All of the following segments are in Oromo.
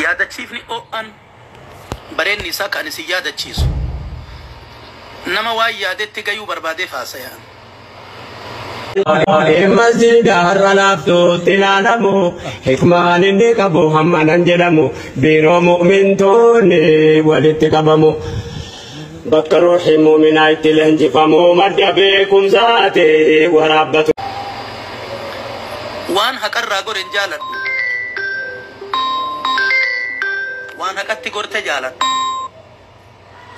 Yaadachiifni o'an bareenni isaa kan isin yaadachiisu. Nama waan yaadetti gayuu barbaadeef haasayaan. Masjida har'a laaftuutti ilaalamu, hikmaan inni qabu hamma nan jedhamu, biiroo mu'mintoonni walitti qabamu. Bakka ruuxi mu'minaa itti leenjifamu, madda beekumsaati waraabbatu. Waan haqarraa gore hin jaaladhu. Waan haqatti gorte jaaladhu.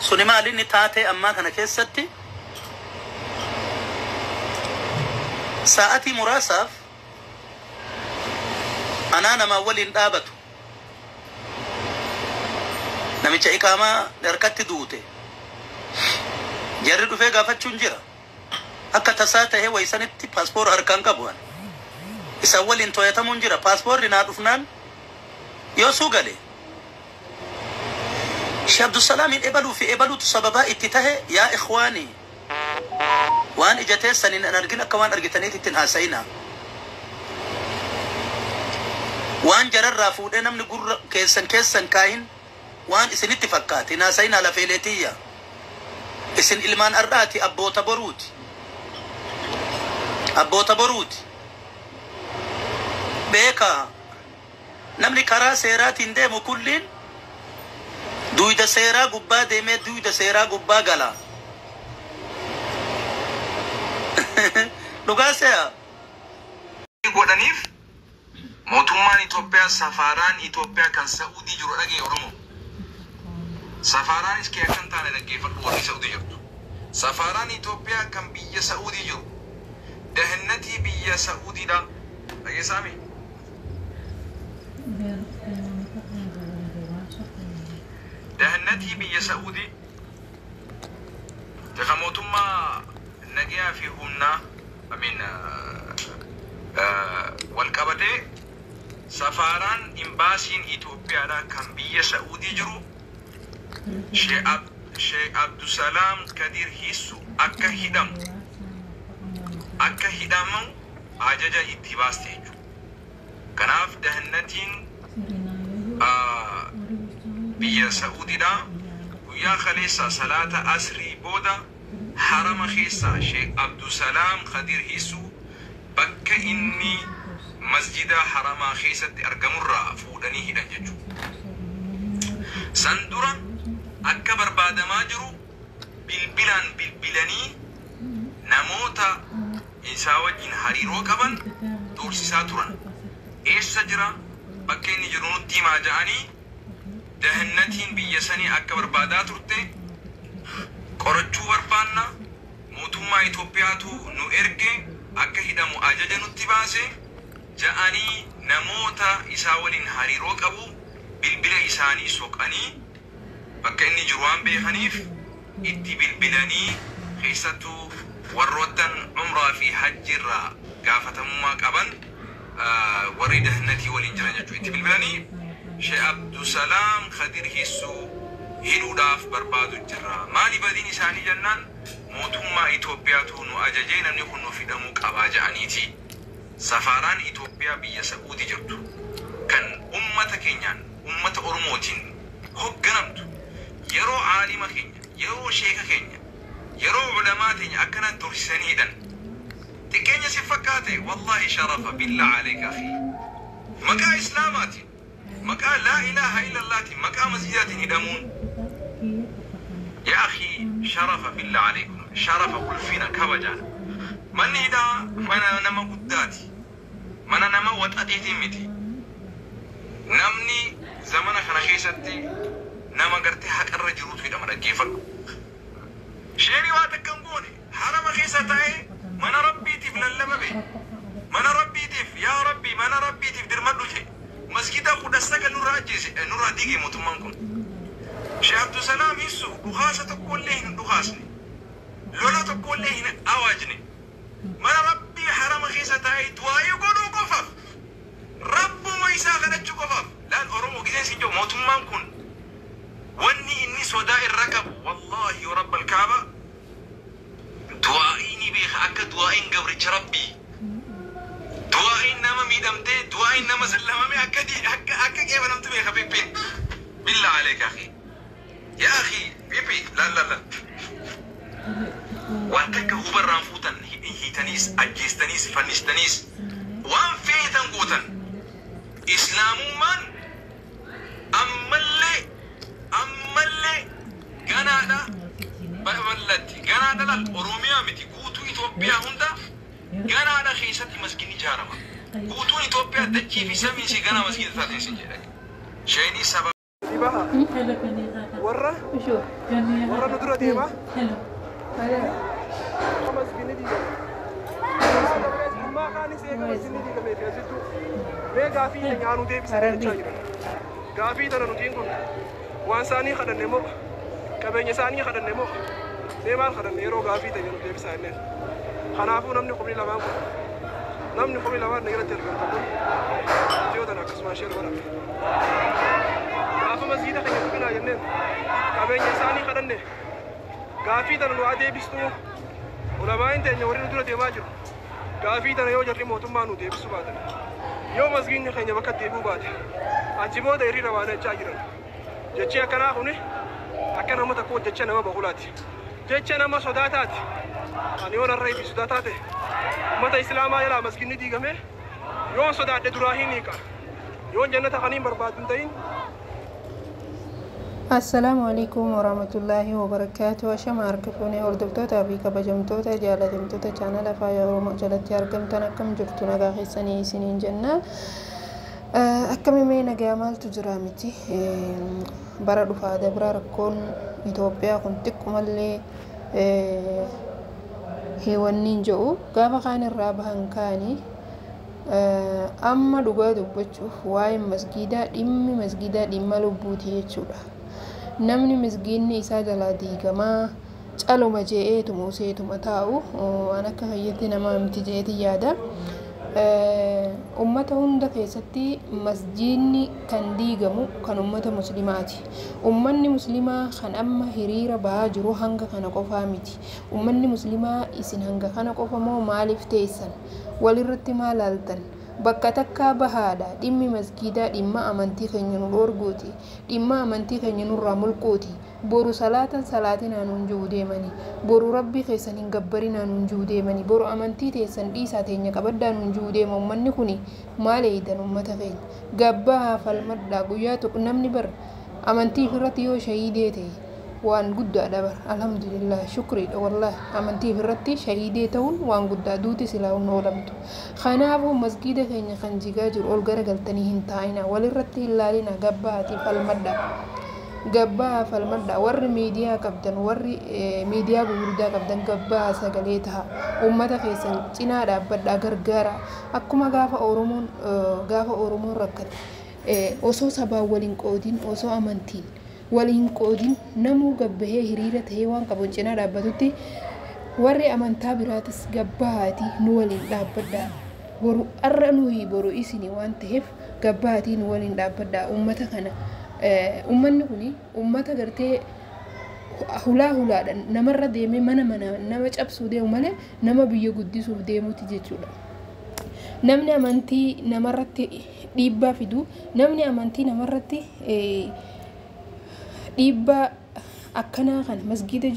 Suni maal inni taatee ammaa kana keessatti sa'atii muraasaaf anaa namaa waliin dhaabatu. Namicha iqaamaa harkatti duute. Jarri dhufee gaafachuun jira. Akka tasaa tahee waysanitti paaspoora harkaan qabu ani. Isaan waliin to'atamuun jira. Paaspoorri naa dhufnaan yoo suu gale. Sheekh Abdusalaamiin ebaluu fi ebaluutu sababaa itti tahe yaa ikhwaanii waan ija teessaniin hin argin akka waan argitaniitti ittiin haasa'inaa. Waan jararraa fuudhee namni gurra keessan keessan kaahin waan isinitti fakkaate hin haasa'inaa lafeelee tiyya. Isin ilmaan har'aati abboota boruuti. Abboota boruuti. Beekaa namni karaa seeraatiin deemu kulliin duyda seeraa gubbaa deemee duyda seeraa gubbaa gala. Dhugaa se'a. Godhaniif mootummaan Itoophiyaa safaaraan Itoophiyaa kan Sa'uudii jiru dhagee Oromoo. Safaaraanis kee akka hin taane dhaggeeffadhu warri Sa'uudii jirtu. Safaaraan Itoophiyaa kan biyya Sa'uudii jiru. Dahannatii biyya Sa'uudiidha. Dhageessaami? Dahannatii biyya Sa'uudii. Ka mootummaa nagayaa fi humnaa wal qabatee safaaraan imbaasiin Itoophiyaadha kan biyya Sa'uudii jiru Sheekh Abdusalaam Kadir Hissu akka hidhamu ajaja itti baaste jechuudha. Kanaaf dahannatiin biyya Sa'uudiidha guyyaa kaleessa salaata asrii booda harama keessa Sheekh Abdusalaam Kadir Hissu bakka inni masjida haramaa keessatti argamurraa fuudhanii hidhan jechuudha. San dura akka barbaadamaa jiru bilbilaan bilbilanii namoota isaa wajjin hariiroo qaban doorsisaa turan. Eessa jira bakka inni jiru nutti himaa ja'anii dahannatiin biyya sanii akka barbaadaa turte qorachuu barbaanna mootummaa Itoophiyaatu nu erge akka hidhamu ajaja nutti baase ja'anii namoota isaa waliin hariiroo qabu bilbila isaanii soqanii bakka inni jiru waan beekaniif itti bilbilanii keessattuu warroottan umraa fi hajjiirraa gaafatamummaa qaban warri dahannatii waliin jiran jechuudha. Itti bilbilanii Sheekh Abdusalaam Kadir Hissuu hidhuudhaaf barbaadu jirra. Maali badiin isaanii jennaan mootummaa Itoophiyaatu nu ajajee namni kun nuuf hidhamuu qabaa ja'aniiti. Safaaraan Itoophiyaa biyya Sa'uudii jirtu kan ummata keenyaan ummata Oromootiin hogganamtu yeroo aalima keenya yeroo sheeka keenya yeroo ulamaa teenya akkana dorsisanii hidhan. Xiqqeenya si fakkaate wallahi sharafa billaa aleeka akhi. Maqaa Islaamaatiin maqaa laa ilaaha illallaatiin maqaa masjidaatiin hidhamuun yaa akhi sharafa billaa aleekum sharafa ulfina kabajaan. Manni hidhaa mana nama guddaati. Mana nama waxaxeetiin miti. Namni zamana kana keessatti nama gartee haqarra jiruutu hidhama dhaggeeffadhu. Sheerii waa takka hin goone harama keessa taa'ee mana rabbiitiif lallaba bee. Mana rabbiitiif yaa rabbi mana rabbiitiif dirmadhu jee. Masjida 19 nurraa ajjeese nurraa diige mootummaan kun. Sheekh Abdusalaam Hissu dhukaasa tokkollee hin dhukaasne. Lola tokkollee hin awaajne. Mana rabbii harama keessa taa'ee du'aayii godhuu qofaaf rabbuma isaa kadhachuu qofaaf laal Oromoo giseen siin jiru mootummaan kun wanni inni sodaa irra qabu wallaahi rabbal kaaba du'aayii ni beeka akka du'aayiin gabricha rabbii du'aayiin nama miidhamtee du'aayiin Du'aayin nama sallamame akka akka akka qeebalamtu beeka Piippiin. Billaa aleeka akhi. Yaa akhi Piippi laal laal laal. Waan takka hubarraan fuutan, hiitaniis, ajjeestaniis, fannistaniis, waan feetan gootan. Islaamummaan ammallee ammallee ganaadha babal'atti. Ganaadha laal, Oromiyaa miti, guutuu Itoophiyaa hunda ganaadha keessatti masgiidni ijaarama. Guutuun Itoophiyaa dachii fi samiin si ganaa masgiida taateen isin jedha. Shayinii saba. Baha warra warra nu dura deema masgiidni diigame. Ammaa kaanis eega masgiidni diigame fi asittu mee gaafii teenya haa nu deebisan jechaa jiran. Gaafii tana nutiin kun waan isaanii kadhanne moo, qabeenya isaanii kadhanne moo, mee maal kadhanne yeroo gaafii teenya nu deebisaa jenneen? Kanaafuu namni 2,000 kun, namni 2,000 na irratti argamtan kun, viidiyoo tana akkasumaan share godhame. Gaafa masgiida keenya tuqinaa jenneen qabeenya isaanii kadhanne? Gaafii tana nu haa deebistu. Ulamaa'in teenya warri nu dura deemaa jiru, gaafii tana yoo jarri mootummaa nu deebisuu baatan, yoo masgiidni keenya bakka deebi'uu baate, achi booda hiriira baana jechaa jiran. Jechi akkanaa kuni akka nama tokko jecha nama baqulaati, jecha nama sodaataati. Ani yoon har'a ifi sodaataa ta'e, ummata islaamaa jalaa masgiidni diigame yoon sodaadhe duraa hin hiika, yoon jannata kaniin barbaadu hin ta'in. Assalaamu alaikum warahmatullaahi wabarakaatu. Ashama harka fuunee, hordoftootaa fi kabajamtoota jaalatamtoota chaanala Faaya Oromoo jalatti argamtan, akkam jirtu? Nagaa keessanii isiniin jenna. Akkamimee nagaa maaltu jira miti? Bara dhufaa dabra rakkoon Itoophiyaa kun xiqqumallee heewanniin jedhu gaafa kaan irraa bahan kaanii. Amma dhugaa dubbachuuf waa'een masgiidaa, dhimmi masgiidaa dhimma lubbuuti jechuudha. Namni masgiidni isaa jalaa diigamaa caluma je'eetuma useetuma taa'u waan akka fayyatti nama miti je'eeti yaada. Ummata hunda keessatti masjiidni kan diigamu kan ummata muslimaati. Ummanni muslimaa kan amma hiriira bahaa jiru hanga kana qofaa miti. Ummanni muslimaa isin hanga kana qofa moo maaliif teessan? Walirratti maal laaltan? Bakka takkaa bahaadha. Dhimmi masgiidaa dhimma amantii keenya nu dhoorguuti. Dhimma amantii keenya nurraa mulquuti. Boru salaatan salaatinaa nuun jiru deemanii. Boru rabbii keessan hin gabbarinaa nuun jiru deemanii. Boru amantii teessan dhiisaa teenya qabaddaa nuun jiru deema. Ummanni kuni maal eeydan ummata keenya? Gabbaa falmadhaa. Guyyaa tokko namni bar amantii ofirratti yoo shahiidee ta'e waan guddaadha bar. Alhamdulillah, shukriidha wallahi. Amantii ofirratti shahiidee ta'uun waan guddaa, duuti silaa hin oolamtu. Kanaafuu masgiida keenya kan jigaa jiru ol garagaltanii hin taa'ina, walirratti hin laalina, gabbaatii falmadhaa. Gabbaa falmadhaa. Warri miidiyaa qabdan, warri miidiyaa gurguddaa qabdan, gabbaa sagalee ta'a. Ummata keessan cinaa dhaabbadhaa, gargaara. Akkuma gaafa Oromoon rakkate osoo sabaan waliin qoodin, osoo amantiin waliin qoodin, namuu gabbahee hiriira ta'ee waan qabuun cinaa dhaabbatutti, warri amantaa biraatis gabbaatii nu waliin dhaabbadhaa. Boru arra nuyi boru isini waan ta'eef gabbaatii nu waliin dhaabbadhaa. Ummata kana, ummanni kuni ummata gartee hulaa hulaadhaan namarra deemee mana mana nama cabsuu deemu malee nama biyya guddisuuf deemuuti jechuudha. Namni amantii namarratti dhiibbaa fidu, namni amantii namarratti dhiibbaa akkanaa kana masgiida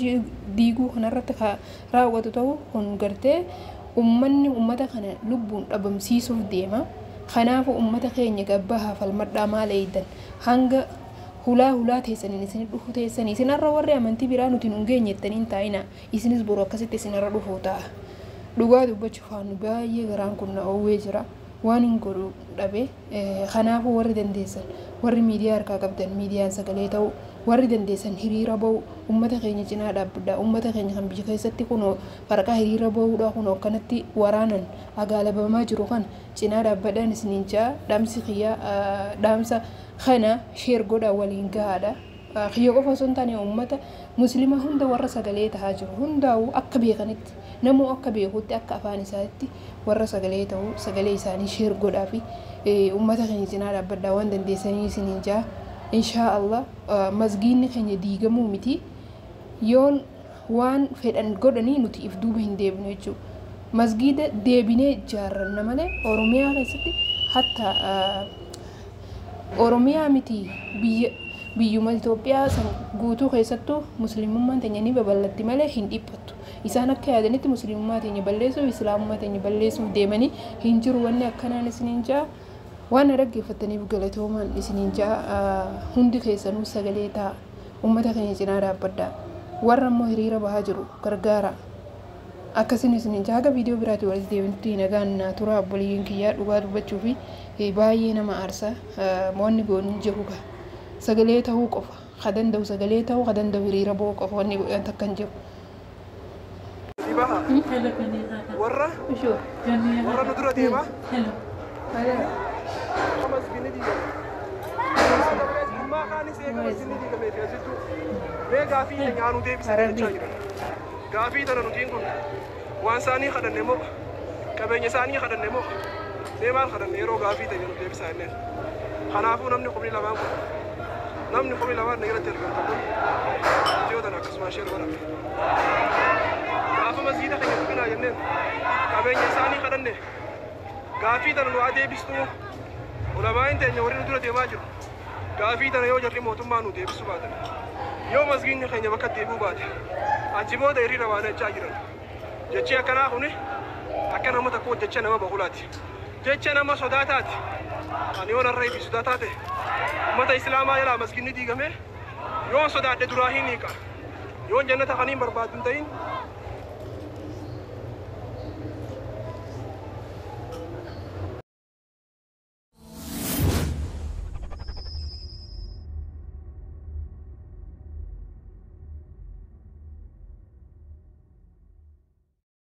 diiguu kanarratti ka raawwatu ta'u kun gartee ummanni ummata kana lubbuun dhabamsiisuuf deema. Kanaafuu ummata keenya gabbaa falmadhaa. Maal eeydan? Hanga hulaa hulaa teessaniin isin dhufu teessanii isin har'a warri amantii biraa nuti nun geenye jettanii hin taa'ina. Isinis boru akkasitti isin har'a dhufuu ta'a. Dhugaa dubbachuuf haanu baay'ee garaan kun na oowwee jira, waan hin godhu dhabe. Kanaafuu warri dandeessan, warri miidiyaa harkaa qabdan, miidiyaan sagalee ta'u, warri dandeessan hiriira ba'u, ummata keenya cinaa dhaabbadha. Ummata keenya kan biyya keessatti kunoo farqaa hiriira ba'uudha, kunoo akkanatti waraanan agaalabamaa jiru kana cinaa dhaabbadhaan isiniin ja'a. Dhaamsi kiyya dhaamsa kana share godhaa, waliin gahaadha. Kiyya qofa osoo hin taane ummata muslima hunda, warra sagalee tahaa jiru hundaa'u akka beekanitti, namuu akka beekutti, akka afaan isaatti warra sagalee ta'u sagalee isaanii share godhaa fi ummata keenya cinaa dhaabbadhaa waan dandeessanii isiniin ja'a. Inshaa Allah, masgiinni keenya diigamuu miti, yoon waan fedhan godhanii nuti if duuba hin deebinu jechuudha. Masgiida deebinee ijaarranna malee Oromiyaa keessatti Hatta Oromiyaa miti, biyya biyyuma Itoophiyaa san guutuu keessattuu musliimummaan teenya ni babal'atti malee hin dhiphattu. Isaan akka yaadanitti musliimummaa teenya balleessuuf, islaamummaa teenya balleessuuf deemanii hin jiru wanni akkanaan isiniin ja'a. Waan na dhaggeeffattaniif galatoomaan isiniin ja'a. Hundi keessanuu sagalee ta'a. Uummata keenya cinaa dhaabbadhaa. Warra immoo hiriira bahaa jiru gargaara. Akkasin isiniin ja'a. Haga viidiyoo biraatti walitti deebinutti nagaan naa tura. Obboleeyyiin kiyyaa, dhugaa dubbachuu fi baay'ee nama aarsa. Wanni goonu hin jiru gaa. Sagalee ta'uu qofa. Ka danda'u sagalee ta'uu, ka danda'u hiriira bahuu qofa, wanni godhan takka hin jiru. Baha warra warra nu dura deema. Masgiinni diigame. Ammaa kaanis eega masgiinni diigamee fi asittuu mee gaafii teenya nu deebisan jechaa jiran. Gaafii tana nutiin kun waan isaanii kadhanne moo, qabeenya isaanii kadhanne moo, mee maal kadhanne yeroo gaafii teenya nu deebisaa jenneen? Kanaafuu namni 2,000 kun, namni 2,000 na irratti argamtan kun, viidiyoo tana akkasumaan share godha. Gaafa masgiida keenya tuqinaa jenneen qabeenya isaanii kadhanne? Gaafii tana nu haa deebistuu. Ulamaa'in teenya warri nu dura deemaa jiru, gaafii tana yoo jarri mootummaa nu deebisuu baatan, yoo masgiinni keenya bakka deebi'uu baate, achi booda hiriira baana jechaa jiran. Jechi akkanaa kuni akka nama tokko jecha nama baqulaati, jecha nama sodaataati. Ani yoon har'a ifi sodaataa ta'e, ummata islaamaa jalaa masgiinni diigame yoon sodaadhe duraa hin hiika. Yoon jannata kaniin barbaadu hin ta'in.